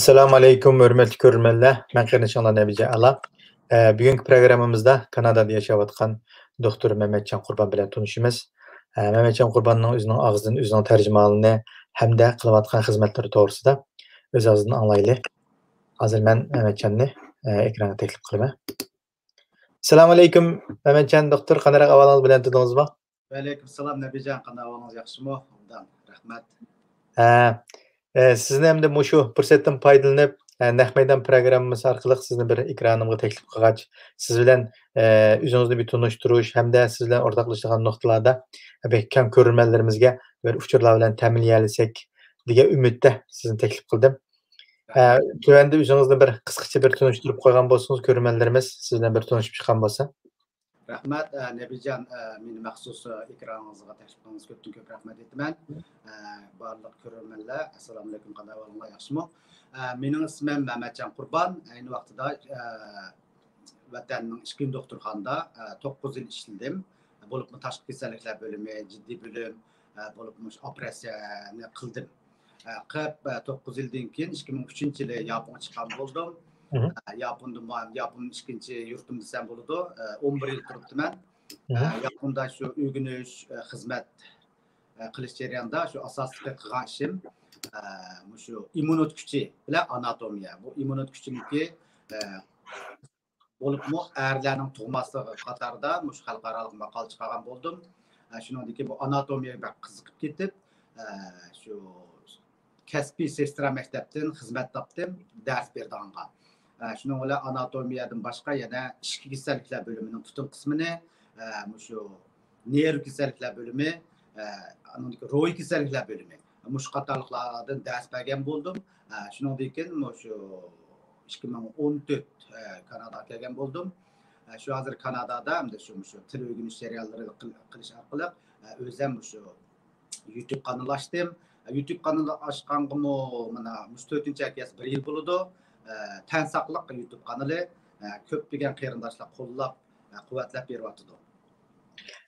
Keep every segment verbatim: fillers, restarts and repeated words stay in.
ئەسسالامۇ ئەلەيكۇم، ھۆرمەتلىك كۆرۈرمەنلەر. مەن قېرىندىشىڭلار نەبىجان ئالا. ئە، بۈگۈنكى پروگراممىمىزدا كانادادا ياشاۋاتقان دوختۇر مەمەتجان قۇربان بىلەن تونۇشىمىز. ئە، مەمەتجان قۇرباننىڭ ئۆزىنىڭ ئاغزىدىن ئۆزىنىڭ تەرجىمىھالىنى ھەمدە قىلىۋاتقان خىزمەتلىرى توغرىسىدا ئۆز ئاغزىدىن ئاڭلايلى. ھازىر مەن مەمەتجاننى، ئە، ئېكرانغا تەكلىپ قىلىمەن. ئەسسالامۇ ئەلەيكۇم، مەمەتجان دوختۇر، قانداق ئەھۋالىڭىز، بىلەن تۇردىڭىزمۇ؟ ۋەئەلەيكۇم سالام، نەبىجان، قانداق ئەھۋالىڭىز، ياخشىمۇ؟ ئوبدان، رەھمەت. ھە، ئە، سىزنى ئەمدى مۇشۇ پۇرسەتتىن پايدىلىنىپ، ئە، نەق مەيدان پروگراممىسى ئارقىلىق سىزنى بىر ئېكرانىمغا تەكلىپ قىلغاچ، سىز بىلەن، ئە، ئۆزىڭىزنى بىر تونۇشتۇرۇش ھەمدە سىز بىلەن ئورتاقلىشىدىغان نۇقتىلاردا بەك كەڭ كۆرۈرمەنلىرىمىزگە بىر ئۇچۇرلار بىلەن تەمىنلىيەلىسەك دېگەن ئۈمىدتە سىزنى تەكلىپ قىلدىم. ئە، تۆۋەندە ئۆزىڭىزنى بىر قىسقىچە بىر تونۇشتۇرۇپ قويغان بولسىڭىز، كۆرۈرمەنلىرىمىز سىز بىلەن بىر تونۇشۇپ چىققان بولسا. رەھمەت، ئە، نەبىجان، ئە، مېنى مەخسۇس، ئە، ئېكرانىڭىزغا تەكلىپ قىلغىنىڭىز كۆپتىن كۆپ رەھمەت ئېيتىمەن. ئە، بارلىق كۆرۈرمەنلەر، ئەسسالامۇئەلەيكۇم، قانداق ئەھۋالىڭلار، ياخشىمۇ؟ ئە، مېنىڭ ئىسمىم مەمەتجان قۇربان. ئەينى ۋاقتىدا، ئە، ۋەتەننىڭ ئىككى دوختۇرخانىدا، ئە، توققۇز يىل ئىشلىدىم. بولۇپمۇ تاشقى كېسەللىكلەر بۆلۈمى، جىددىي بۆلۈم، ئە، بولۇپمۇ مۇشۇ ئوپېراتسىيەنى قىلدىم. ئە، قىلىپ، ئە، توققۇز يىلدىن كېيىن ئىككى مىڭ ئۈچىنچى يىلى ياپونغا چىققان بولدۇم. مم. ئە، ياپوندا ما-، ياپون ئىككىنچى يۇرتۇم دېسەم بولىدۇ. ئە، ئون بىر يىل تۇرۇپتىمەن. ئە، مم. ياپوندا شۇ ئۆگىنىش، ئە، خىزمەت، ئە، قىلىش جەريانىدا شۇ ئاساسلىقى قىلغان ئىشىم، ئە، مۇشۇ ئىممۇنىتېت كۈچى بىلەن ئاناتومىيە. بۇ ئىممۇنىتېت كۈچىنىڭكى، ئە، بولۇپمۇ ئەرلەرنىڭ تۇغماسلىقى قاتارىدا مۇشۇ خەلقئارالىق ماقالە چىقارغان بولدۇم. ئە، شۇنىڭدىن كېيىن بۇ ئاناتومىيەگە بەك قىزىقىپ كېتىپ، ئە، شۇ كەسپىي سېسترا مەكتەپتىن خىزمەت تاپتىم، دەرس بېرىدىغانغا. ئە، شۇنىڭ بىلەن ئاناتومىيەدىن باشقا يەنە ئىچكى كېسەللىكلەر بۆلۈمىنىڭ پۈتۈن قىسمىنى، ئە، مۇشۇ نېرۋا كېسەللىكلەر بۆلۈمى، ئە، ئانىڭدىن كېيىن روھىي كېسەللىكلەر بۆلۈمى، مۇشۇ قاتارلىقلاردىن دەرس بەرگەن بولدۇم. ئە، شۇنىڭدىن كېيىن مۇشۇ ئىككى مىڭ ئون تۆت، ئە، كاناداغا كەلگەن بولدۇم. ئە، شۇ ھازىر كانادادا ئەمدى شۇ، مۇشۇ تىل ئۆگىنىش جەريانلىرى قىل-، قىلىش ئارقىلىق، ئە، ئۆزەم مۇشۇ يۇتۇب قانىلى ئاچتىم. يۇتۇب قانىلى ئاچقانغىمۇ مانا مۇشۇ تۆتىنچى ئايغا كەلسە بىر يىل بولىدۇ. ئە، تەن ساقلىق يۇتۇب قانىلى. ئە، كۆپلىگەن قېرىنداشلار قوللاپ، ئە، قۇۋۋەتلەپ بېرىۋاتىدۇ.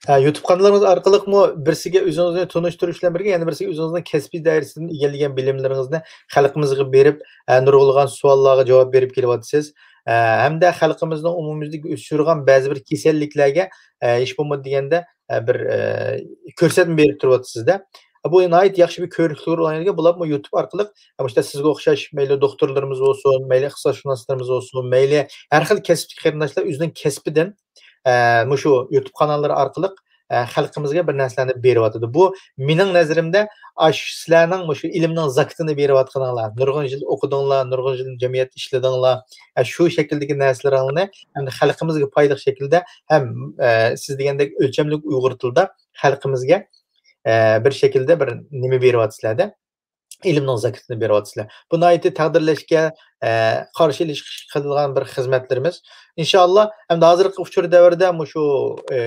ھە، يۇتۇب قانىلىڭىز ئارقىلىقمۇ بىرسىگە ئۆزىڭىزنى تونۇشتۇرۇش بىلەن بىرگە، يەنە بىرسىگە ئۆزىڭىزنىڭ كەسپىي دائىرىسىدىن ئىگىلىگەن بىلىملىرىڭىزنى خەلقىمىزگە بېرىپ، ئە، نۇرغۇنلىغان سوئاللارغا جاۋاب بېرىپ كېلىۋاتىسىز. ئە، ھەمدە خەلقىمىزنىڭ ئومۇميۈزلۈك ئۇچرىغان بەزى بىر كېسەللىكلەرگە، ئە، ھېچ بولمىدى دېگەندە، ئە، بىر، ئە، كۆرسەتمە بېرىپ تۇرۇۋاتىسىز-دە. بۇ ناھايىتى ياخشى بىر كۆرۈكلۈك رول ئوينايدىكەن. بۇلارمۇ يۇتۇب ئارقىلىق، ئە، مۇشۇنداق سىزگە ئوخشاش مەيلى دوختۇرلىرىمىز بولسۇن، مەيلى ئىختىساسشۇناسلىرىمىز بولسۇن، مەيلى ھەر خىل كەسىپتىكى قېرىنداشلار ئۆزىنىڭ كەسپىدىن، ئە، مۇشۇ يۇتۇب قاناللىرى ئارقىلىق، ئە، خەلقىمىزگە بىر نەرسىلەرنى بېرىۋاتىدۇ. بۇ مېنىڭ نەزىرىمدە، ئاشۇ سىلەرنىڭ مۇشۇ ئىلىمنىڭ زاكىتىنى بېرىۋاتقىنىڭلار، نۇرغۇن يىل ئوقۇدۇڭلار، نۇرغۇن يىل جەمئىيەتتە ئىشلىدىڭلار. ئە، شۇ شەكىلدىكى نەرسىلىرىڭلارنى ئەمدى خەلقىمىزگە پايدىلىق شەكىلدە ھەم، ئە، سىز دېگەندەك ئۆلچەملىك ئۇيغۇر تىلىدا خەلقىمىزگە، ئە، بىر شەكىلدە بىر نېمە بېرىۋاتىسىلەر-دە. ئىلىمنىڭ زاكىتىنى بېرىۋاتىسىلەر. بۇ ناھايىتى تەقدىرلەشكە، ئە، قارشى ئېلىش قىلىدىغان بىر خىزمەتلىرىمىز. ئىنشائاللا، ئەمدى ھازىرقى ئۇچۇر دەۋرىدە مۇشۇ، ئە،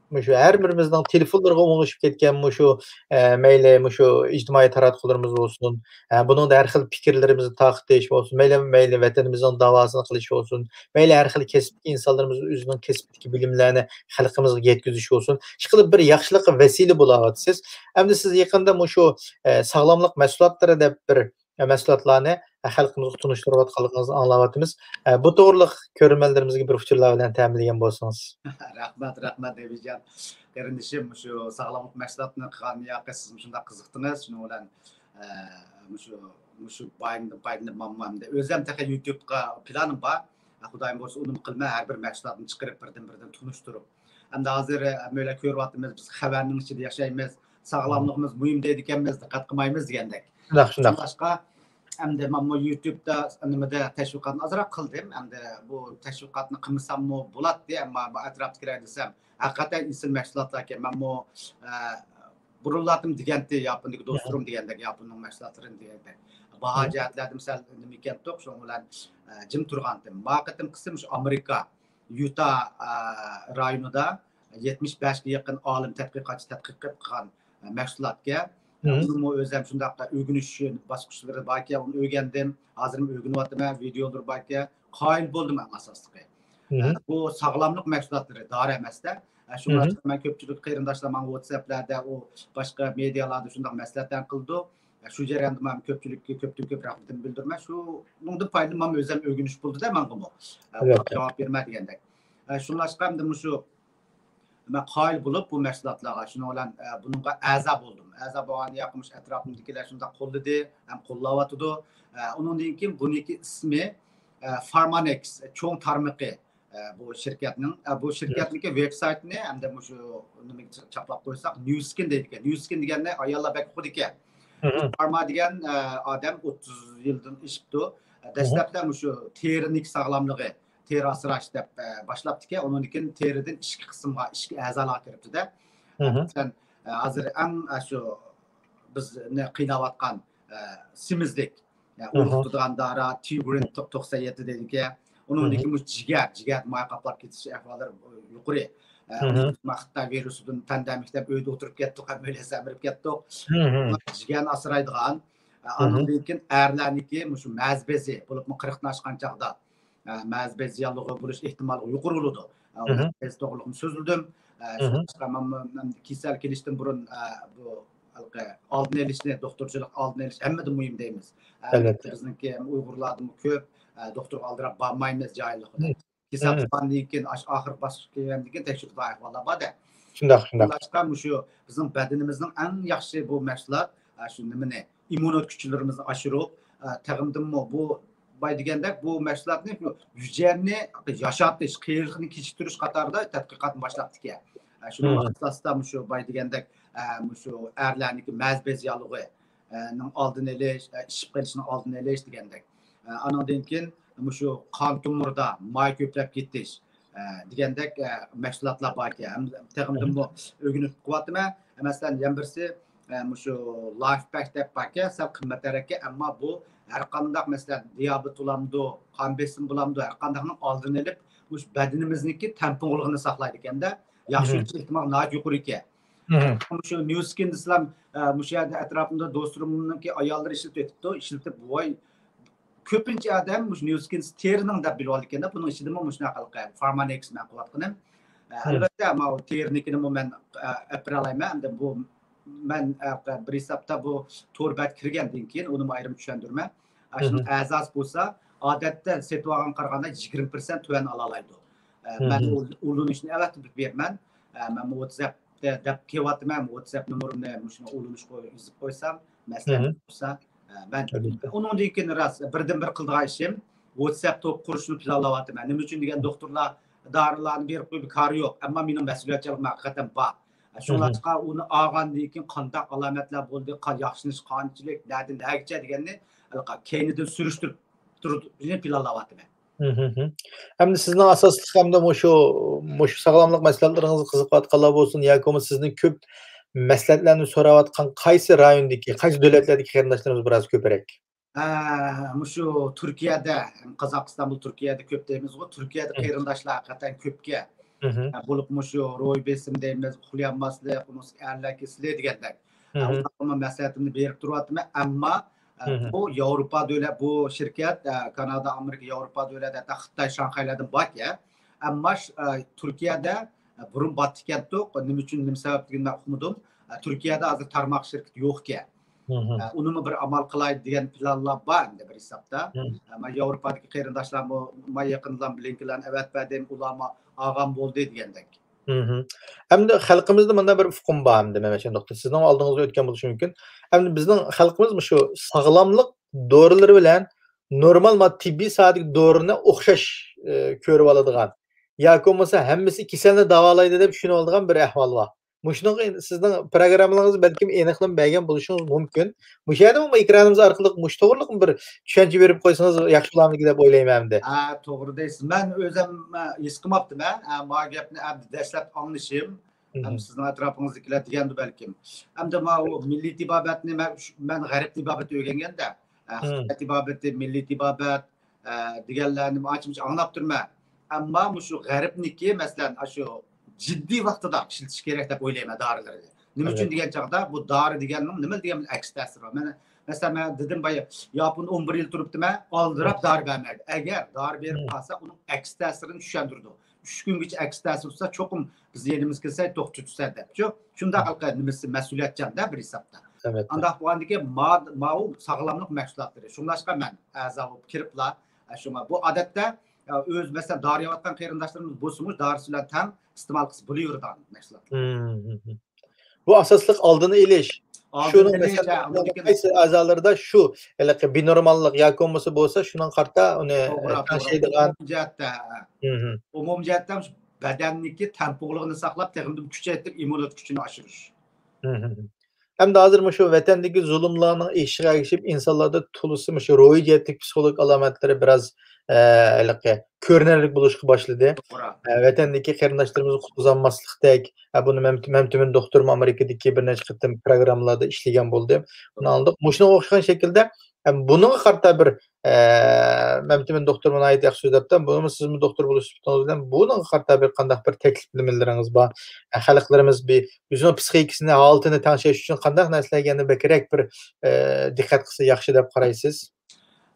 مۇشۇ ھەر بىرىمىزنىڭ تېلېفونلىرىغا ئومۇملىشىپ كەتكەن مۇشۇ، ئە، مەيلى مۇشۇ ئىجتىمائىي تاراتقۇلىرىمىز بولسۇن، ئە، بۇنىڭدا ھەر خىل پىكىرلىرىمىزنى تارقىتىش بولسۇن، مەيلى، مەيلى ۋەتىنىمىزنىڭ داۋاسىنى قىلىش بولسۇن، مەيلى ھەر خىل كەسىپتىكى ئىنسانلىرىمىز ئۆزىنىڭ كەسپىدىكى بىلىملەرنى خەلقىمىزگە يەتكۈزۈش بولسۇن، ئىشقىلىپ بىر ياخشىلىققا ۋەسىلە بولاۋاتىسىز. ئەمدى سىز يېقىندا مۇشۇ، ئە، ساغلاملىق مەھسۇلاتلىرى دەپ بىر، ئە، مەھسۇلاتلارنى، ئە، خەلقىمىزگە تونۇشتۇرۇۋاتقانلىقىڭىزنى ئاڭلاۋاتىمىز. ئە، بۇ توغرىلىق كۆرۈرمەنلىرىمىزگە بىر ئۇچۇرلار بىلەن تەمىنلىگەن بولسىڭىز. رەھمەت، رەھمەت، نەبىجان قېرىندىشىم، مۇشۇ ساغلاملىق مەھسۇلاتىنى قىلغان ياقى سىز مۇشۇنداق قىزىقتىڭىز، شۇنىڭ بىلەن، ئە، مۇشۇ، مۇشۇ بايىندىن پايدىلىنىپ ماڭمامدى. ئۆزۈم تېخى يۇتۇبقا پىلانىم بار. خۇدايىم بۇيرۇسا ئۇنىمۇ قىلىمەن، ھەر بىر مەھسۇلاتنى چىقىرىپ بىردىن-بىردىن تونۇشتۇرۇپ. ئەمدى ھازىر، ئە، ھەممەيلەن كۆرۈۋاتىمىز، بىز خەۋەرنىڭ ئىچىدە ياشايمىز. ساغلاملىقىمىز مۇھىم دەيدىكەنمىز، دىققەت قىلمايمىز دېگەندەك. شۇنداق، شۇنداق. شۇڭلاشقا، ئەمدى مانا يۇتۇبتا، نېمىدە، تەشۋىقاتنى ئازراق قىلدىم. ئەمدى بۇ تەشۋىقاتنى قىلمىساممۇ بولاتتى، ئەمما بۇ ئەتراپتىكىلەر دېسەم، ھەقىقەتەن ئېسىل مەھسۇلاتلاركەن. مەنمۇ، ئە، بۇرۇنلاردىن دېگەنتى، ياپوندىكى دوستلىرىم دېگەندەك، ياپوننىڭ مەھسۇلاتلىرىنى دېگەندەك. باھا جەھەتلەردىمۇ سەل نېمە ئىكەنتۇق، شۇنىڭ بىلەن، ئە، جىم تۇرغانتىم. ما قېتىمقىسى مۇشۇ ئامېرىكا، يۇتا، ئە، رايونىدا يەتمىش بەشكە يېقىن ئالىم تەتقىقاتچى تەتقىق قىلىپ قىلغان، ئە، مەھسۇلاتكەن. ئۇنىمۇ ئۆزەم شۇنداق ئۆگىنىش باسقۇچلىرى باركەن، ئۇنى ئۆگەندىم. ھازىرمۇ ئۆگىنىۋاتىمەن، ۋىدېئولىرى باركەن. قايىل بولدۇم ئەڭ ئاساسلىقى. ئە، بۇ ساغلاملىق مەھسۇلاتلىرى، دارى ئەمەس-دە. ئە، شۇڭلاشقا مەن كۆپچىلىك قېرىنداشلار ماڭا ۋاتساپلاردا، ئۇ باشقا مېدىيالاردا شۇنداق مەسلىھەتلەرنى قىلىدۇ. ئە، شۇ جەرياندا مەن كۆپچىلىككە كۆپتىن كۆپ رەھمىتىمنى بىلدۈرىمەن. شۇنىڭدىن پايدىلىنىپ مەن ئۆزۈم ئۆگىنىش بولدىدا ماڭىمۇ. ئە، ئەلۋەتتە. جاۋاب بېرىمەن دېگەندەك. ئە، شۇڭلاشقا ئەمدى مۇشۇ مەن قايىل بولۇپ بۇ مەھسۇلاتلارغا، شۇنىڭ بىلەن، ئە، بۇنىڭغا ئەزا بولدۇم. ئەزا بولغاندىن كېيىن مۇشۇ ئەتراپىمدىكىلەر شۇنداق قوللىدى ھەم قوللاۋاتىدۇ. ئە، ئۇنىڭدىن كېيىن بۇنىڭكى ئىسمى، ئە، فارمانېكس، چوڭ تارمىقى، ئە، بۇ شىركەتنىڭ، ئە، بۇ شىركەتنىڭكى ۋېب سايتىنى ھەمدە مۇشۇ نېمىگە چاپلاپ قويساق، نيۇسكىن دەيدىكەن. نيۇسكىن دېگەننى ئاياللار بەك ئۇقىدىكەن. فارما دېگەن، ئە، ئادەم ئوتتۇز يىلدىن ئېشىپتۇ. دەسلەپتە مۇشۇ تېرىنىڭ ساغلاملىقى، تېرە ئاسراش دەپ، ئە، باشلاپتىكەن. ئۇنىڭدىن كېيىن تېرىدىن ئىچكى قىسىمغا، ئىچكى ئەزالارغا كىرىپتۇ-دە. مەسىلەن، ئە، ھازىر ئەڭ، ئە، شۇ بىزنى قىيناۋاتقان، ئە، سېمىزلىك، يا، ئۇرۇق تۇتىدىغان دارا، تيۇگرىن توقسەن يەتتە دەيدىكەن. ئۇنىڭدىكى مۇشۇ جىگەر، جىگەر ماي قاپلاپ كېتىش ئەھۋاللىرى يۇقىرى. ئە، خىتاي ۋىرۇسىدىن پاندېمىك دەپ ئۆيدە ئولتۇرۇپ كەتتۇق، ھەممەيلەن سەمرىپ كەتتۇق. جىگەرنى ئاسرايدىغان، ئە، ئاندىن كېيىن ئەرلەرنىڭكى مۇشۇ مەز بېزى، بولۇپمۇ قىرىقتىن ئاشقان چاغدا، ئە، مەز بېزى زىيانلىقى بولۇش ئېھتىماللىقى يۇقىرى بولىدۇ. ئە، مەز بېزى توغرىلىقمۇ سۆزلىدىم. ئە، شۇڭلاشقا مەن، مەن كېسەل كېلىشتىن بۇرۇن، ئە، بۇ ھېلىقى ئالدىنى ئېلىشنى، دوختۇرچىلىق ئالدىنى ئېلىش ھەممىدىن مۇھىم دەيمىز. ئەلۋەتتە. بىزنىڭكى ئۇيغۇرلاردىمۇ كۆپ، ئە، دوختۇرغا ئالدىراپ بارمايمىز جاھىللىق بىلەن. كېسەل بولغاندىن كېيىن، ئاشۇ ئاخىرقى باسقۇچقا كەلگەندىن كېيىن تەكشۈرىدىغان ئەھۋاللار بار-دە. شۇنداق، شۇنداق. شۇڭلاشقا مۇشۇ بىزنىڭ بەدىنىمىزنىڭ ئەڭ ياخشى بۇ مەھسۇلات، ئە، شۇ نېمىنى، ئىممۇنىتېت كۈچلىرىمىزنى ئاشۇرۇپ، ئە، تېخىمدىنمۇ بۇ باي دېگەندەك بۇ مەھسۇلاتنى، بۇ ھۈجەيرىنى ياشارتىش، قېرىلىقنى كېچىكتۈرۈش قاتارىدا تەتقىقاتنى باشلاپتىكەن. ئە، شۇنىڭ ئاساسىدا مۇشۇ باي دېگەندەك، ئە، مۇشۇ ئەرلەرنىڭكى مەز بېزى ياللۇغى، ئە، نىڭ ئالدىنى ئېلىش، ئە، ئىششىپ قېلىشنىڭ ئالدىنى ئېلىش دېگەندەك. ئە، ئانىڭدىن كېيىن مۇشۇ قان تومۇرىدا ماي كۆپلەپ كېتىش، ئە، دېگەندەك، ئە، مەھسۇلاتلار باركەن. ھەم تېخىمدىنمۇ ئۆگىنىپ قىلىۋاتىمەن. مەسىلەن، يەنە بىرسى، ئە، مۇشۇ لايف پاك دەپ باركەن، سەل قىممەترەك، ئەمما بۇ ھەر قانداق، مەسىلەن، دىيابېت بولامدۇ، قان بېسىم بولامدۇ، ھەر قانداقنىڭ ئالدىنى ئېلىپ، مۇشۇ بەدىنىمىزنىڭكى تەڭپۇڭلۇقىنى ساقلايدىكەن-دە، ياخشى ئۆتۈش ئېھتىمالى ناھايىتى يۇقىرى ئىكەن. مۇشۇ نيۇسكىن دېسىلەم، ئە، مۇشۇ يەردە ئەتراپىمدا دوستلىرىمنىڭكى ئاياللىرى ئىشلىتىۋېتىپتۇ، ئىشلىتىپ، ۋاي، كۆپىنچە ئادەم مۇشۇ نيۇسكىن تېرىنىڭ دەپ بىلىۋالىدىكەن-دە، بۇنىڭ ئىچىدىمۇ مۇشۇنداق ھېلىقى فارمانېكس مەن قىلىۋاتقىنىم. ئە، ئەلۋەتتە، ماۋۇ تېرىنىڭكىنىمۇ مەن، ئە، ئەپ بېرەلەيمەن. ئەمدى بۇ مەن، ئە، بىر ھېسابتا بۇ تور بەتكە كىرگەندىن كېيىن ئۇنىمۇ ئايرىم چۈشەندۈرىمەن. ئە، شۇنىڭ ئەزاسى بولسا، ئادەتتە سېتىۋالغانغا قارىغاندا يىگىرمە پىرسەنت تۆۋەن ئالالايدۇ. ئە، مەن ئۇ-، ئۇلىنىشنى ئەۋەتىپ بېرىمەن. ئە، مەن ۋاتساپ دە-، دەپ كېلىۋاتىمەن، ۋاتساپ نومۇرۇمنى مۇشۇنىڭ ئۇلىنىشقا يېزىپ قويسام، مەسلىھەت بولسا، ئە، مەن ئۇنىڭدىن كېيىن راست بىردىنبىر قىلىدىغان ئىشىم ۋاتساپ توپ قۇرۇشنى پىلانلاۋاتىمەن. نېمە ئۈچۈن دېگەن دوختۇرلار دارىلارنى بېرىپ قويۇپ كارى يوق، ئەمما مېنىڭ مەسئۇلىيەتچانلىقىم ھەقىقەتەن بار. شۇڭلاشقا ئۇنى ئالغاندىن كېيىن قانداق ئالامەتلەر بولدى، قا-، ياخشىلىنىش قانچىلىك، نەدىن نەگىچە دېگەننى كەينىدىن سۈرۈشتۈرۈپ تۇرۇپ پىلانلاۋاتىمەن. ئەمدى سىزنىڭ ئاساسلىق ئەمدى مۇشۇ، مۇشۇ ساغلاملىق مەسىلىلىرىڭىزغا قىزىقىۋاتقانلار بولسۇن ياكى بولمىسا سىزدىن كۆپ مەسلىھەتلەرنى سوراۋاتقان قايسى رايوندىكى، قايسى دۆلەتلەردىكى قېرىنداشلىرىمىز بىراز كۆپرەك؟ ئە، مۇشۇ تۈركىيەدە، قازاقىستان بىلەن تۈركىيەدە كۆپ دەيمىزغۇ، تۈركىيەدە قېرىنداشلار ھەقىقەتەن كۆپكەن. ئە، بولۇپ مۇشۇ روھىي بېسىم دەيمىز، ئۇخلىيالماسلىق، ئۇنىڭ ئۈستىگە ئەرلەر كېسىلى دېگەندەك. ئە، ئۇلارغىمۇ مەسلىھەتىمنى بېرىپ تۇرۇۋاتىمەن، ئەمما، ئە، بۇ ياۋروپا دۆلەت، بۇ شىركەت، ئە، كانادا، ئامېرىكا، ياۋروپا دۆلەت، ھەتتا خىتاي، شاڭخەيلەردىن باركەن. ئەمما ش-، ئە، تۈركىيەدە، ئە، بۇرۇن باتتىكەنتۇق، نېمە ئۈچۈن، نېمە سەۋەبلىكىنى مەن ئۇقمىدىم. ئە، تۈركىيەدە ھازىر تارماق شىركىتى يوقكەن. ئە، ئۇنىمۇ بىر ئامال قىلاي دېگەن پىلانلار بار ئەمدى بىر ھېسابتا. ئە، مانا ياۋروپادىكى قېرىنداشلارمۇ ما يېقىندا لىنكلارنى ئەۋەتىپ بەردىم، ئۇلارمۇ ئالغان بولدى دېگەندەك. ئەمدى خەلقىمىزدە مۇنداق بىر ئۇقۇم بار ئەمدى، مەمەتجان دوختۇر، سىزنىڭ ئالدىڭىزدا ئۆتكەن بولۇشى مۇمكىن. ئەمدى بىزنىڭ خەلقىمىز مۇشۇ ساغلاملىق دورىلىرى بىلەن نورمال ما تېببىي ساھەدىكى دورىنى ئوخشاش، ئە، كۆرۈۋالىدىغان ياكى بولمىسا ھەممىسى كېسەلنى داۋالايدۇ دەپ چۈشىنىۋالىدىغان بىر ئەھۋال بار. مۇشۇنىڭغا سىزنىڭ پروگراممىڭىزدا بەلكىم ئېنىقلىما بەرگەن بولۇشىڭىز مۇمكىن. مۇشۇ يەردىمۇ ئېكرانىمىز ئارقىلىق مۇشۇ توغرىلىق بىر چۈشەنچە بېرىپ قويسىڭىز ياخشى بولارمىدىكىن دەپ ئويلايمەن ئەمدى. ھە، توغرا دەيسىز. مەن ئۆزۈم، ئە، ھېس قىلماپتىمەن. ئە، ما گەپنى ئەمدى دەسلەپ ئاڭلىشىم. ھەم سىزنىڭ ئەتراپىڭىزدىكىلەر دېگەندۇ بەلكىم. ئەمدى ماۋۇ مىللىي تېبابەتنى مەن، مەن غەرب تېبابىتى ئۆگەنگەندە، ئە، خىتاي تېبابىتى، مىللىي تېبابەت، ئە، دېگەنلەرنى ئانچە-مۇنچە ئاڭلاپ تۇرىمەن. ئەمما مۇشۇ غەربنىكى، مەسىلەن، ئاشۇ جىددىي ۋاقتىدا ئىشلىتىش كېرەك دەپ ئويلايمەن دارىلىرىنى. نېمە ئۈچۈن دېگەن چاغدا بۇ دارى دېگەننىڭ نېمە دېگەن بىر ئەكس تەسىرى بار. مەن، مەسىلەن، مەن دېدىم بايا، ياپون ئون بىر يىل تۇرۇپتىمەن، ئالدىراپ دارى بەرمەيدۇ. ئەگەر دارى بېرىپ قالسا، ئۇنىڭ ئەكس تەسىرىنى چۈشەندۈرىدۇ. ئۈچ كۈنگىچە ئەكس تەسىر تۇرسا، چوقۇم بىز يېنىمىزگە كەلسە، توختىتىۋېتىسەن دەپ. شۇ، شۇنداق ھېلىقى نېمىسى مەسئۇلىيەتچان-دە بىر ھېسابتا. ئەلۋەتتە. ئانداق بولغاندىكىن ما-، ماۋۇ ساغلاملىق مەھسۇلاتلىرى. شۇڭلاشقا مەن ئەزا بولۇپ كىرىپلا، ئە، شۇڭا بۇ ئادەتتە، ئە، ئۆز، مەسىلەن، دارى يەۋاتقان قېرىنداشلىرىمىز بولسىمۇ، دارىسى بىلەن تەڭ ئىستېمال قىلسا بولۇۋېرىدىغان مەھسۇلات. مم، مم، مم. بۇ ئاساسلىق ئالدىنى ئېلىش. ئالدىنى شۇنىڭ، ئېلىش، مەسىلەن، ھە، ئۇنىڭدىن كېيىن قايسى ئەزالىرىدا شۇ ھېلىقى بىنورماللىق ياكى بولمىسا بولسا، شۇنىڭغا قارىتا ئۇنى، توغرا، ئە، توغرا. تەڭشەيدىغان. ئومۇمىي جەھەتتە، ھە. مم، مم. ئومۇمىي جەھەتتە شۇ بەدەننىكى تەڭپۇڭلۇقىنى ساقلاپ، تېخىمۇ كۈچەيتىپ، ئىممۇنىتېت كۈچىنى ئاشۇرۇش. مم، مم، مم. ئەمدى ھازىر مۇشۇ ۋەتەندىكى زۇلۇملارنىڭ ئېشىشىغا ئەگىشىپ، ئىنسانلاردا تولىسى مۇشۇ روھىي جەھەتتىكى پسىخولوگىك ئالامەتلىرى بىراز، ئە، ھېلىقى كۆرۈنەرلىك بولۇشقا باشلىدى. توغرا. ئە، ۋەتەندىكى قېرىنداشلىرىمىز قۇتقۇزالماسلىقتەك، ئە، بۇنى مەمتىمىن دوختۇرمۇ ئامېرىكىدىكى بىر نەچچە قېتىم پروگراممىلاردا ئىشلىگەن بولدى. بۇنى ئاڭلىدۇق. مۇشۇنىڭغا ئوخشىغان شەكىلدە، ئە، بۇنىڭغا قارىتا بىر، ئە، مەمتىمىن دوختۇرمۇ ناھايىتى ياخشى سۆزلەپتۇ. بۇنىمۇ سىزمۇ دوختۇر بولۇش سۈپىتىڭىز بىلەن بۇنىڭغا قارىتا بىر قانداق بىر تەكلىپ نېمىلىرىڭىز بار؟ ئە، خەلقلىرىمىز بىر ئۆزىنىڭ پسىخىكىسىنى، ھالىتىنى تەڭشەش ئۈچۈن قانداق نەرسىلەرگە يەنە بەكرەك بىر، ئە، دىققەت قىلسا ياخشى دەپ قارايسىز؟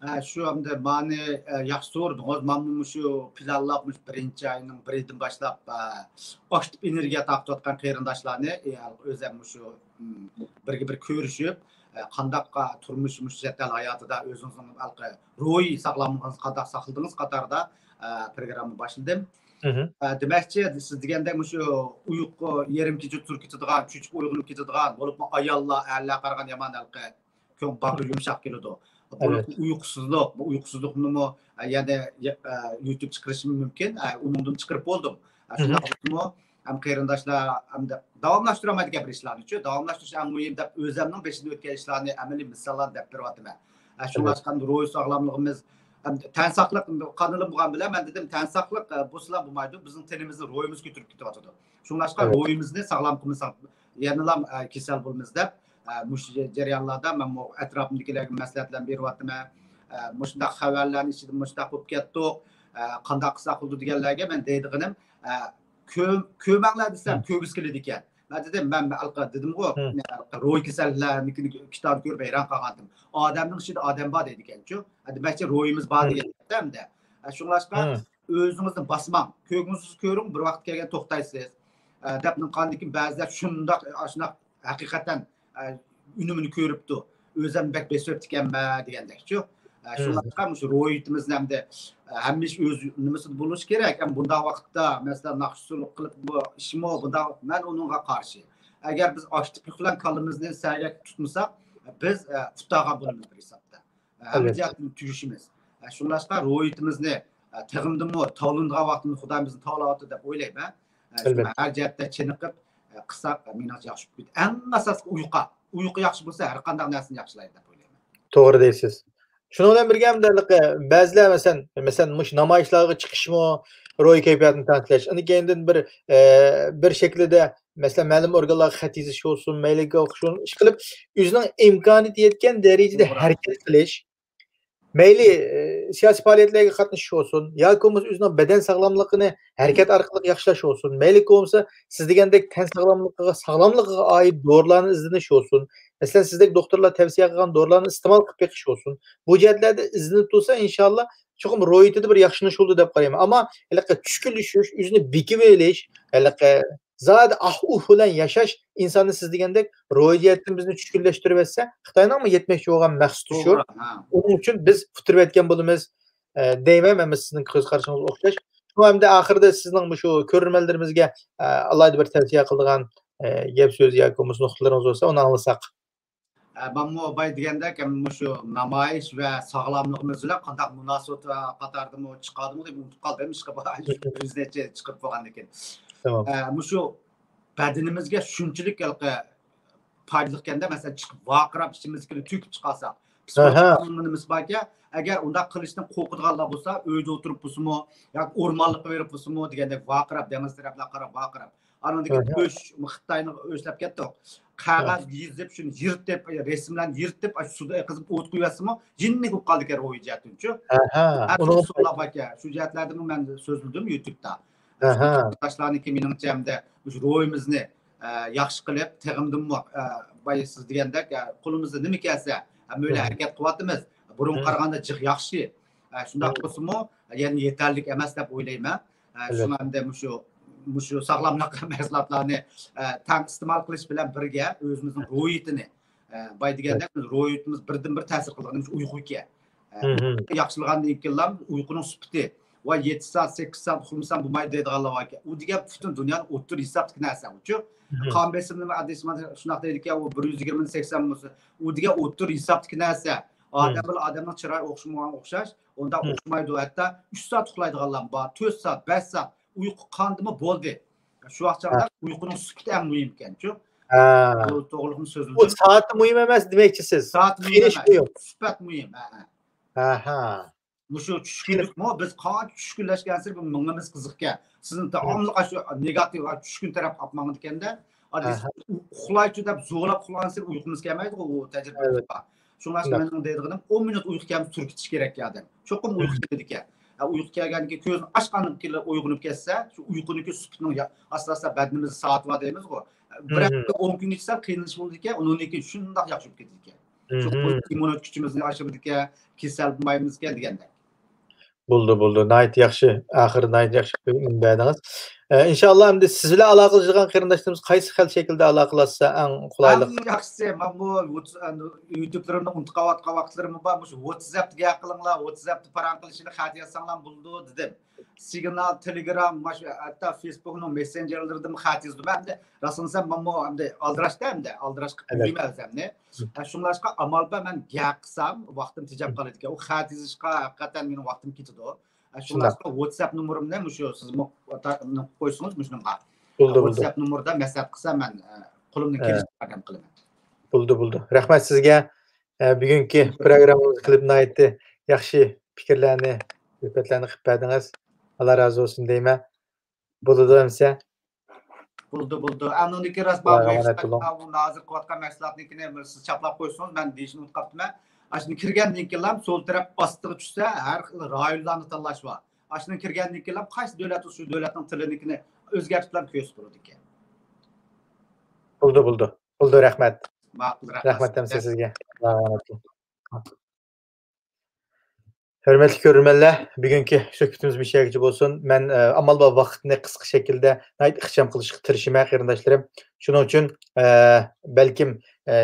ھە، شۇ ئەمدى مانى، ئە، ياخشى سورىدىڭىز. مانا مۇشۇ پىلانلاپ، مۇشۇ بىرىنچى ئاينىڭ بىرىدىن باشلاپ، ئە، ئاكتىپ ئېنېرگىيە تارقىتىۋاتقان قېرىنداشلارنى، ئە، ئۆزەم مۇشۇ، م، بىرگە بىر كۆرۈشۈپ، ئە، قانداق، ئە، تۇرمۇش، مۇشۇ چەت ئەل ھاياتىدا ئۆزىڭىزنىڭ ھېلىقى روھىي ساغلاملىقىڭىزنى قانداق ساقلىدىڭىز قاتارىدا، ئە، پروگرامما باشلىدىم. مم. ئە، دېمەكچى، سىز دېگەندەك مۇشۇ ئۇيقۇ يېرىم كېچە تۇرۇپ كېتىدىغان، چۆچۈپ ئويغىنىپ كېتىدىغان، بولۇپمۇ ئاياللار، ئەرلەرگە قارىغاندا يامان ھېلىقى كۆڭۈل باغرى يۇمشاق كېلىدۇ. بولۇپمۇ ئۇيقۇسىزلىق، بۇ ئۇيقۇسىزلىقنىمۇ، ئە، يەنە، ئە، يۇتۇپ چىقىرىشىم مۇمكىن. ئە، ئۇنىڭدىن چىقىرىپ بولدۇم. ئە، شۇنداق بولسىمۇ، ھەم قېرىنداشلار، ھەمدە داۋاملاشتۇرالمايدىكەن بىر ئىشلارنى، چۈ، داۋاملاشتۇرۇش ئەڭ مۇھىم دەپ، ئۆزەمنىڭ بېشىمدىن ئۆتكەن ئىشلارنى ئەمەلىي مىساللارنى دەپ بېرىۋاتىمەن. ئە، شۇڭلاشقا روھىي ساغلاملىقىمىز، ئە، تەن ساقلىق قانىلىم بولغان بىلەن مەن دېدىم، تەن ساقلىق، ئە، بولسىلا بولمايدۇ، بىزنىڭ تېنىمىزنى، روھىمىز كۆتۈرۈپ كېتىۋاتىدۇ. شۇڭلاشقا روھىمىزنى ساغلام قىلمىساق، يەنىلا، ئە، كېسەل بولىمىز دەپ، ئە، مۇشۇ جەريانلاردا مەنمۇ ئەتراپىمدىكىلەرگە مەسلىھەتلەرنى بېرىۋاتىمەن. ئە، مۇشۇنداق خەۋەرلەرنى ئىچىدە مۇشۇنداق بولۇپ كەتتۇق، ئە، قانداق قىلساق بولىدۇ دېگەنلەرگە مەن دەيدىغىنىم، ئە، كۆ-، كۆرمەڭلار دېسەم، كۆرگۈسى كېلىدىكەن. مەن دېدىم، مەن ھېلىقى دېدىمغۇ، ھېلىقى روھىي كېسەللەرنىڭكىنى كىتابىنى كۆرۈپ ھەيران قالغانتىم. ئادەمنىڭ ئىچىدە ئادەم بار دەيدىكەنچۇ. دېمەكچى، روھىمىز بار دېگەن گەپتە ئەمدى. ئە، شۇڭلاشقا ئۆزىڭىزنى باسماڭ. كۆرگۈڭىزنى كۆرۈڭ، بىر ۋاقىت كەلگەن توختايسىز. ئە، دەپ نىقاندىكىن بەزىلەر شۇنداق، ئاشۇنداق ھەقىقەتەن، ئە، ئۈنۈمىنى كۆرۈپتۇ. ئۆزەم بەك بېسىۋېتىپتىكەنمەن دېگەندەكچۇ. ئە، شۇڭلاشقا مۇشۇ روھىيىتىمىزنى ئەمدى، ئە، ھەممە ئىش ئۆز نېمىسىدە بولۇشى كېرەك. ھەم بۇنداق ۋاقىتتا، مەسىلەن، ناخشىچىلىق قىلىپ بۇ ئىشمۇ بۇنداق، مەن ئۇنىڭغا قارشى. ئەگەر بىز ئاكتىپلىق بىلەن كاللىمىزنى سەگەك تۇتمىساق، بىز، ئە، ئۇتاغان بولىمىز بىر ھېسابتا. ھەممە جەھەتتىن تۈگىشىمىز. ئە، شۇڭلاشقا روھىيىتىمىزنى، ئە، تېخىمدىمۇ تاۋلىنىدىغان ۋاقتىمىز خۇدايىمىزنى تاۋلاۋاتىدۇ دەپ ئويلايمەن. ئە، شۇڭا ھەر جەھەتتە چېنىقىپ، ئە، قىلساق، ئە، مېنىڭچە ياخشى بولۇپ كېتىدۇ. ئەڭ ئاساسلىقى ئۇيقۇ. ئۇيقۇ ياخشى بولسا، ھەر قانداق نەرسىنى ياخشىلايدۇ دەپ ئويلايمەن. توغرا دەيسىز. شۇنىڭ بىلەن بىرگە، ھەمدە ھېلىقى بەزىلەر، مەسىلەن، مەسىلەن، مۇشۇ نامايىشلارغا چىقىشمۇ روھىي كەيپىياتنى تەڭشەش. ئاندىن كېيىندىن بىر، ئە، بىر شەكىلدە، مەسىلەن، مەلۇم ئورگانلارغا خەت يېزىش بولسۇن، مەيلىگە ئوخشىغان ئىش قىلىپ، ئۆزىنىڭ ئىمكانىيىتى يەتكەن دەرىجىدە ھەرىكەت قىلىش. مەيلى، ئە، سىياسىي پائالىيەتلەرگە قاتنىشىش بولسۇن، ياكى بولمىسا ئۆزىنىڭ بەدەن ساغلاملىقىنى ھەرىكەت ئارقىلىق ياخشىلاش بولسۇن، مەيلى بولمىسا سىز دېگەندەك تەن ساغلاملىقىغا، ساغلاملىقىغا ئائىت دورىلارنى ئىزدىنىش بولسۇن. مەسىلەن، سىزدەك دوختۇرلار تەۋسىيە قىلغان دورىلارنى ئىستېمال قىلىپ بېقىش بولسۇن. بۇ جەھەتلەردە ئىزدىنىپ تۇرسا، ئىنشاللا، چوقۇم روھىيىتىدە بىر ياخشىلىنىش بولىدۇ دەپ قارايمەن. ئەمما ھېلىقى چۈشكۈنلىشىش، ئۆزىنى بېكىۋېلىش، ھېلىقى زادى ئاھ-ئۇھ بىلەن ياشاش ئىنساننى سىز دېگەندەك روھىي جەھەتتىن بىزنى چۈشكۈنلەشتۈرۈۋەتسە، خىتاينىڭمۇ يەتمەكچى بولغان مەقسىتى شۇ. توغرا، ھە. ئۇنىڭ ئۈچۈن بىز قۇتۇرۇۋەتكەن بولىمىز، ئە، دەيمەن. مەن سىزنىڭ كۆز قارىشىڭىزغا ئوخشاش. شۇ ھەمدە ئاخىرىدا سىزنىڭ مۇشۇ كۆرۈرمەنلىرىمىزگە، ئە، ئالاھىدە بىر تەۋسىيە قىلىدىغان، ئە، گەپ سۆز ياكى بولمىسا نۇقتىلىرىڭىز بولسا، ئۇنى ئاڭلىساق. ئە، مەنمۇ بايا دېگەندەك، ھەم مۇشۇ نامايىش ۋە ساغلاملىقىمىز بىلەن قانداق مۇناسىۋەت، ئە، قاتارىدىمۇ چىقاردىمۇ دەپ ئۇنتۇپ قالدىم. ئىشقا بار، يۈز نەچچە چىقىپ بولغاندىكىن. تامام. ئە، مۇشۇ بەدىنىمىزگە شۇنچىلىك ھېلىقى پايدىلىقكەندە، مەسىلەن، چىقىپ ۋارقىراپ ئىچىمىزدىكىنى تۆكۈپ چىقارساق، ئاھا. پسىخولوگىيەنىڭ نېمىسى باركەن، ئەگەر ئۇنداق قىلىشتىن قورقىدىغانلار بولسا، ئۆيدە ئولتۇرۇپ بولسىمۇ ياكى ئورمانلىققا بېرىپ بولسىمۇ دېگەندەك ۋارقىراپ، دېڭىز تەرەپلەرگە قاراپ ۋارقىراپ، ئانىڭدىن كېيىن ئۆچ، خىتاينىڭ ئۆچ دەپ كەتتۇق. قەغەز يېزىپ، شۇنى يىرتىپ، رەسىملەرنى يىرتىپ، ئاشۇ سۇدا ئېقىزىپ ئوت قويۇۋەتسىمۇ، جىننىك بولۇپ قالىدىكەن روھىي جەھەتتىنچۇ. ھە، ھە، ھەر خىل ئۇسۇللار باركەن. شۇ جەھەتلەردىمۇ مەن سۆزلىدىم يۇتۇبتا. ھە، ھە. قېرىنداشلارنىڭكى مېنىڭچە ئەمدى مۇشۇ روھىمىزنى، ئە، ياخشى قىلىپ، تېخىمدىمۇ، ئە، بايا سىز دېگەندەك، ئە، قولىمىزدا نېمە كەلسە، ھەممە ھەرىكەت قىلىۋاتىمىز. بۇرۇنغا قارىغاندا جىق ياخشى. ئە، شۇنداق بولسىمۇ، يەنە يېتەرلىك ئەمەس دەپ ئويلايمەن. ئە، شۇڭا ئەمدى مۇشۇ، مۇشۇ ساغلاملىق مەھسۇلاتلارنى، ئە، تەڭ ئىستېمال قىلىش بىلەن بىرگە ئۆزىمىزنىڭ روھىيىتىنى، ئە، باي دېگەندەك، بىز روھىيىتىمىز بىردىنبىر تەسىر قىلىدىغىنىمىز ئۇيقۇ ئىكەن. ئە، ياخشىلىغاندىن كېيىنلا ئۇيقۇنىڭ سۈپىتى ۋە يەتتە سائەت، سەككىز سائەت ئۇخلىمىسام بولمايدۇ دەيدىغانلار باركەن. ئۇ دېگەن پۈتۈن دۇنيانىڭ ئوتتۇرا ھېسابتىكى نەرسە ئۇچۇ. قان بېسىمنىمۇ ئاددىي شۇنداق دەيدىكەن، ئۇ بىر يۈز يىگىرمە سەكسەن بولسا، ئۇ دېگەن ئوتتۇرا ھېسابتىكى نەرسە. ئادەم بىلەن ئادەمنىڭ چىرايى ئوخشىمىغانغا ئوخشاش، ئۇنداق ئوخشىمايدۇ. ھەتتا ئۈچ سائەت ئۇخلايدىغانلار بار، تۆت سائەت، بەش سائەت ئۇيقۇ قاندىمۇ بولدى. شۇ ۋاقىت چاغدا ئۇيقۇنىڭ سۈپىتى ئەڭ مۇھىم ئىكەنچۇ. ھە. بۇ توغرىلىقمۇ سۆزلىدىم. ئۇ سائىتى مۇھىم ئەمەس دېمەكچىسىز. سائىتى مۇھىم قېنىش ئەمەس. مۇھىم. سۈپەت مۇھىم. ھە، ھە. ئەھە. مۇشۇ چۈشكۈنلۈكمۇ، بىز قانچە چۈشكۈنلەشكەنسېرى بۇ مېڭىمىز قىزىقكەن. سىزنى داۋاملىق ئاشۇ نېگاتىپ، چۈشكۈن تەرەپكە ئاپ ماڭىدىكەندە، ئاددىي ئۇخلايچۇ دەپ زورلاپ ئۇخلىغانسېرى ئۇيقۇمىز كەلمەيدىغۇ، ئۇ تەجرىبىمىز بار. شۇڭلاشقا مېنىڭ دەيدىغىنىم، ئون مىنۇت ئۇيقۇ كەلمىسە تۇرۇپ كېتىش كېرەك ئادەم. چوقۇم ئۇيقۇ كېلىدىكەن. ھە، ئۇيقۇ كەلگەندىن كېيىن كۆزنى ئاچقاندىن كېيىن ئويغىنىپ كەتسە، شۇ ئۇيقۇنىڭكى سۈپىتىنىڭ يا-، ئاستا-ئاستا بەدىنىمىزدە سائىتى بار دەيمىزغۇ. بىر ھەپتە، ئون كۈنگىچە سەل قىينىلىش بولىدىكەن، ئۇنىڭدىن كېيىن شۇنداق ياخشى بولۇپ كېتىدىكەن. شۇ ئىممۇنىتېت كۈچىمىزنى ئاشۇرىدىكەن، كېسەل بولمايمىزكەن دېگەندەك. بولدى، بولدى. ناھايىتى ياخشى. ئاخىرى ناھايىتى ياخشى بىلىم بەردىڭىز. ئە، ئىنشاللا ئەمدى سىز بىلەن ئالاقىلىشىدىغان قېرىنداشلىرىمىز قايسى خىل شەكىلدە ئالاقىلاشسا ئەڭ قولايلىق؟ ئەڭ ياخشىسى، مانا بۇ ۋاتس-، ئەنە، يۇتۇبلىرىمنى ئۇنتۇپ قاۋاتقان ۋاقىتلىرىم بار. مۇشۇ ۋاتساپتا گەپ قىلىڭلار، ۋاتساپتا پاراڭ قىلىشىنى خەت يازساڭلار بولىدۇ دېدىم. سىگنال، تېلېگرام، ماش-، ھەتتا فېيسبۇكنىڭ مېسسېنجېرلىرىدىمۇ خەت يازدىم. ئەمدى راستىنى دېسەم، مەنمۇ ئەمدى ئالدىراشتا، ئەمدى ئالدىراش قىلىپ قويمايمەن ئۆزۈمنى. ھە، شۇڭلاشقا ئامال بار، مەن گەپ قىلسام ۋاقتىم تېجەپ قالىدىكەن. ئۇ خەت يېزىشقا ھەقىقەتەن مېنىڭ ۋاقتىم كېتىدۇ. ھە، شۇڭلاشقا ۋاتساپ نومۇرۇمنى مۇشۇ سىزمۇ قويسىڭىز مۇشۇنىڭغا. بولدى، بولدى. ۋاتساپ نومۇردا مەسلىھەت قىلسا مەن، ئە، قولۇمدىن كېلىشىچە ياردەم قىلىمەن. بولدى، بولدى. رەھمەت سىزگە. ئە، بۈگۈنكى پروگراممىمىزنى قىلىپ ناھايىتى ياخشى پىكىرلەرنى، سۆھبەتلەرنى قىلىپ بەردىڭىز. ئاللا رازى بولسۇن دەيمەن. بولىدۇ ئەمسە. بولىدۇ، بولىدۇ. ئاندىن كېيىن راست بۇ ھازىر قىلىۋاتقان مەھسۇلاتنىڭكىنى بىر سىز چاپلاپ قويسىڭىز، مەن دېيىشنى ئۇنتۇپ قاپتىمەن. ئاشۇنى كىرگەندىن كېيىنلا سول تەرەپ ئاستىغا چۈشسە، ھەر خىل رايونلارنى تاللاش بار. ئاشۇنى كىرگەندىن كېيىنلا قايسى دۆلەت شۇ دۆلەتنىڭ تىلىنىڭكىنى ئۆزگەرتىپلا كۆرسىتىپ بولىدىكەن. بولدى، بولدى. بولدى، رەھمەت. ماقۇل، رەھمەت. رەھمەت ھەمسە سىزگە. ھۆرمەتلىك كۆرۈرمەنلەر، بۈگۈنكى سۆھبىتىمىز مۇشۇ يەرگىچە بولسۇن. مەن، ئە، ئامال بار ۋاقىتنى قىسقا شەكىلدە ناھايىتى ئىخچام قىلىشقا تىرىشىمەن، قېرىنداشلىرىم. شۇنىڭ ئۈچۈن، ئە، بەلكىم، ئە،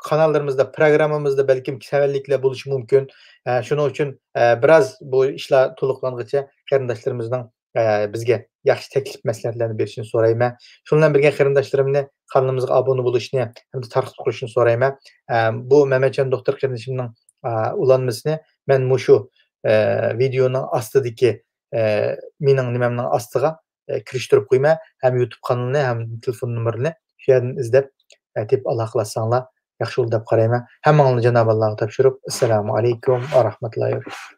قاناللىرىمىزدا، پروگراممىمىزدا بەلكىم كېسەللىكلەر بولۇشى مۇمكىن. ئە، شۇنىڭ ئۈچۈن، ئە، بىراز بۇ ئىشلار تولۇقلانغىچە قېرىنداشلىرىمىزنىڭ، ئە، بىزگە ياخشى تەكلىپ مەسلىھەتلەرنى بېرىشىنى سورايمەن. شۇنىڭ بىلەن بىرگە قېرىنداشلىرىمنى قانىلىمىزغا ئابۇنە بولۇشنى ھەمدە تارقىتىپ قويۇشنى سورايمەن. ئە، بۇ مەمەتجان دوختۇر قېرىندىشىمنىڭ، ئە، ئۇلانمىسىنى مەن مۇشۇ، ئە، ۋىدېئونىڭ ئاستىدىكى، ئە، مېنىڭ نېمەمنىڭ ئاستىغا، ئە، كىرىشتۈرۈپ قويىمەن. ھەم يۇتۇب قانىلىنى، ھەم تېلېفون نومۇرىنى شۇ يەردىن ئىزدەپ، ئە، تېپىپ ئالاقىلەشسەڭلار ياخشى بولىدۇ دەپ قارايمەن. ھەممىڭلارنى جانابى ئاللاغا تاپشۇرۇپ، ئەسسالامۇ ئەلەيكۇم ۋە رەھمەتۇللاھى ۋە بەرىكاتۇھ.